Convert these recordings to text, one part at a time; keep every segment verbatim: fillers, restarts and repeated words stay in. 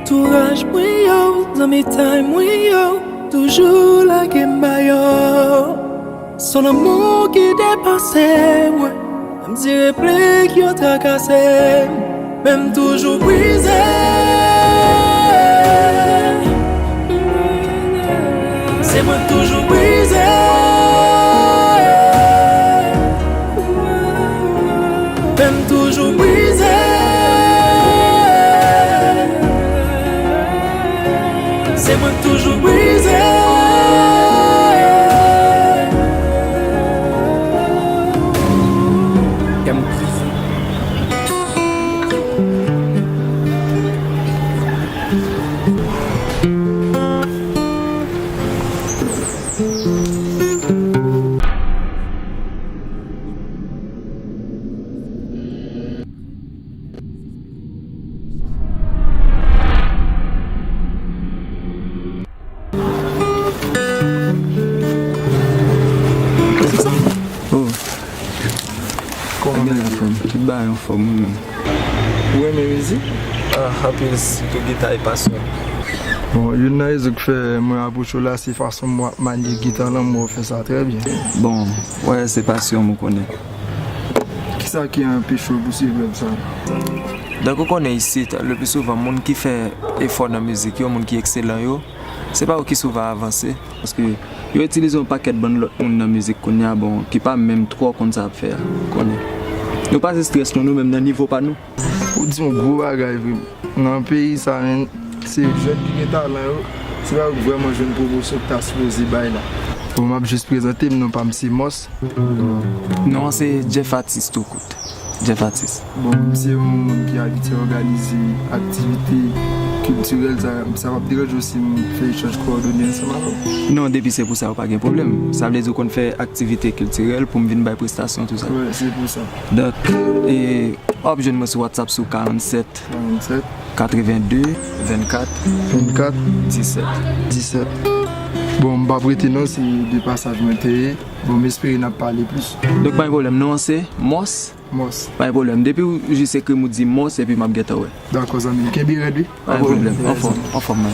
Antouraj mwen yo, zanmitay mwen yo, toujou lage m ba yo. Se lanmou ki depase m, wi. Menm si replik yo trakase m, men m toujou brize. Se mwen k toujou brize. Men m toujou brize. Se mwen k toujou brize. Kè m brize. Oh. Kòman bagay, frè m? Tout bagay anfòm, wi, menm. Ou renmen mizik? Ah, anpil, sitou gita e pasyon. Bon, youn nan rezon k fè mwen apwoche w la, se fason m ap manye gita lan, m wè w fè sa trè byen. Bon, wè, se pasyon m, ou konnen. Kisa ki anpeche w pouswiv rèv sa a? Donk, ou konnen isit, le pli souvan, moun ki fè efò nan mizik yo, moun ki ekselan yo, se pa yo ki souvan avanse. Paske yo itilize yon pakèt bann lòt moun nan mizik kounye a, bon, ki pa menm twò konn sa y ap fè a, ou konnen. Nou pase estrès nou, nou menm nan nivo pa nou. Ou di yon gwo bagay vre. Nan peyi sa, men, se jèn ki gen talan yo, se pa yo k vrèman jwenn pwomosyon k ta sipoze bay la. Bon, m ap jis prezante m, non pa m se Mòs. Non, se Jeff Artiste tou kout. Jeff Artiste. Bon, m se yon moun ki abitye òganize aktivite kiltirèl, sa, sa p ap deranje w si m fè echanj kowòdone ansanm avè w? Non, depi se pou sa, yo pa gen pwoblèm. Sa vle di w konn fè aktivite kiltirèl pou m vin bay prestasyon, tou sa? Wi, se pou sa. Donk, e, w ap jwenn mwen sou WhatsApp sou karannsèt, karannsèt, katrevenndde, vennkat, vennkat, disèt. Disèt. Bon, m p ap rete non, se de pasaj mwen te ye. Bon, m espere n ap pale plis. Donk, pa gen pwoblèm, non an se Mòs? Mòs. Pa gen pwoblèm. Depi w jis ekri m, ou di Mòs, epi m ap gentan wè. Dakò, zanmi m. Kenbe rèd, wi. Pa gen pwoblèm. Anfòm, anfòm, man.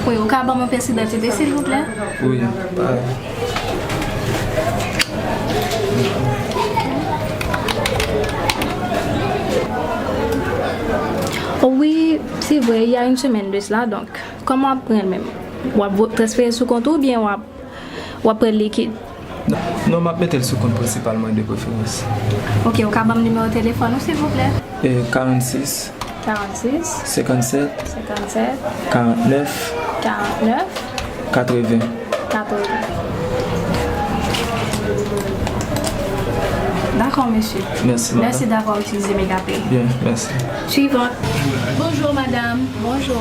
Wi, ou ka ban mwen pyès idantite, silvouplè? Wi, pa. Wi, se vre, il y a une semaine de cela, donc, kòman w ap pran l menm? W ap vo-, transfere sou kont ou oubyen w ap, w ap pran l likid? Non, non, m ap mete l sou kont prensipal mwen de preferans. Ok, ou ka ban m nimewo telefòn ou, silvouplè? E, karannsis. Karannsis. Senkannsèt. Senkannsèt. Karannèf. Karannèf. Katreven. Katreven. Dakò, mesye. Mèsi, madam. Mèsi d'avoir utilisé Megapay. Byen, mèsi. Suivant. Bonjou, madam. Bonjou.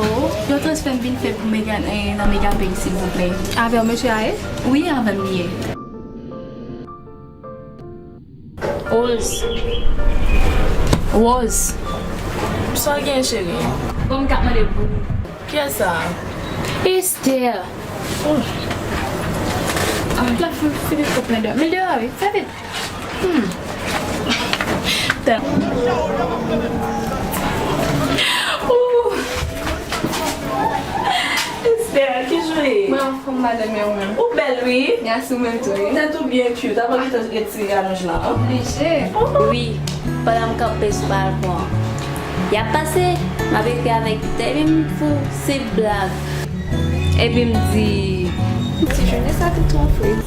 Yon transfè m vin fè pou Mega, eh, nan Megapay, silvouplè. Avè w, mesye a ye? Wi, avè m li ye. Rose. Rose. Sa w gen, cheri? Bon, m ka mande pou ou. Kiyès sa? Esther. Oh. Ah, la fi-, fini twòp men deyò. Men deyò, wi. Fè vit. Hmm. Tè. Ouh. Esther, kijan w ye? Mwen anfòm, madanm, e ou menm? Ou bèl, wi. Mèsi, ou menm tou, wi. Tèt ou byen cute. Avan nou te retire alonj la, an. Oblije. Wi, pandan m kanpe sou balkon an. Y ap pase, m ap ekri avèk Pita, epi m fou, se blag. Epi m di, ti jounen sa te twò fredi.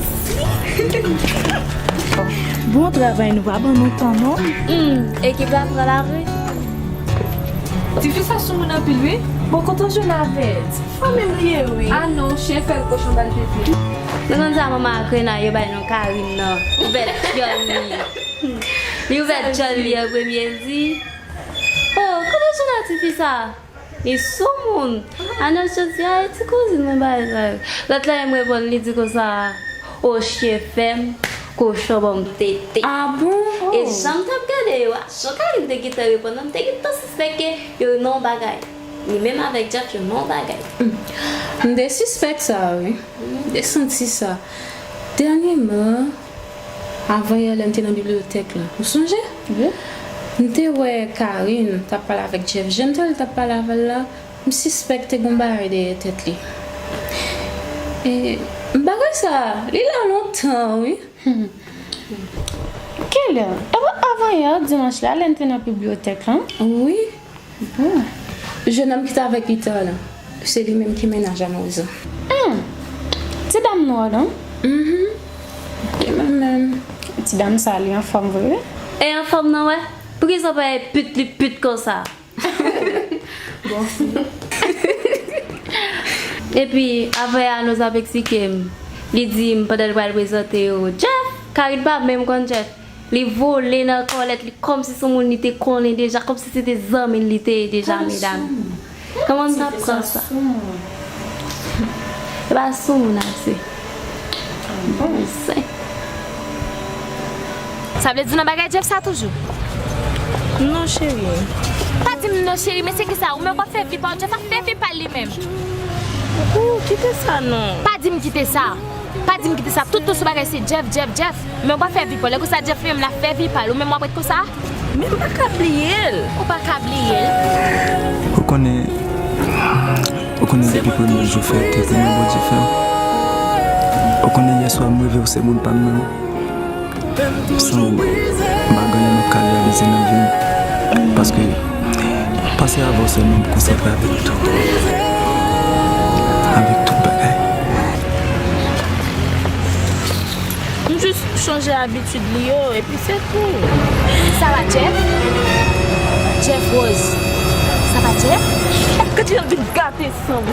Bon travay, nou pa ban nou tan, non. Hmm, ekip la pran lari. Tifi sa soumoun anpil, wi. Bon, kontan jwenn avè l. Fanmi m li ye, wi. Ah non, chen fè l kochon ba l tete. Nou konn sa manman ak Rena yo bay non Karin nan. Ouvè dyòl li. Li ouvè dyòl li an premye, l di, "Oh, kote sou la tifi sa?" Li soumoun. Anèl jodi a, e ti kouzin mwen ba l. Lòt la, e m reponn, li di konsa, "O chen fè m, kochon ban m tete." Ah bon? E jan m t ap gade yo a, jan Karin te gentan reponn nan, m te gentan sispèk ke yo nan yon bagay. Li menm avèk Jeff, yo nan yon bagay. M te sispèk sa, wi. M te santi sa. Dènyèman, avan yè, lè n te nan bibliyotèk la, ou sonje? Wi. M te wè Karine t ap pale avèk Jeff. Jan m te wè l t ap pale avè l la, m sispèk te gen yon bagay dèyè tèt li. E bagay sa, li la lontan, wi. Kilè? Avan, avan yè, dimanch la, lè n te nan bibliyotèk la? Wi. Bon. Jennonm ki t avèk li talè a, se li menm ki mennaj a Moïse. Hmm. Ti dam nwa la? Mhm. Li menm menm. Ti dam sa, li anfòm vre, wi. E anfòm nan, wè? Poukisa w pa pit li pit konsa? Bon fi. Epi, apre a, nou t ap eksplike m. Li di m, pandan l pral prezante yo, Jeff! Karine pa menm konn Jeff. Li vole nan kòlèt li kòmsi se yon moun li te konnen deja, kòmsi se te zanmi l li te ye deja, medam. Kòman m t ap pran sa? E pa sou moun ase. Bon, zen. Sa vle di w nan bagay Jeff sa toujou? Non, cheri. Pa di m non, cheri, men se ki sa? Ou menm w ap fè vi pa w, Jeff ap fè vi pa l li menm. Ou kite sa non. Pa di m kite sa. Pa di m kite sa. Tout nou sou bagay se Jeff, Jeff, Jeff. Men w ap fè vi pa w. Lè konsa Jeff li menm l ap fè vi pa l. Ou menm w ap ret konsa? Men m pa ka bliye l. Ou pa ka bliye l. Ou konnen, ou konnen depi premye jou fèt, premye Bondye fè. Ou konnen yè swa m reve w se moun pa m nan. San ou, m pa gen anyen m ap ka reyalize nan vi m. Paske, panse avè w sèlman m konsantre avèk tout. Avèk tout bagay. M jis chanje abitid li yo, epi se tou. Sa va, Jeff? Jeff Rose. Sa va, Jeff? Kòmsi l vin gate san m.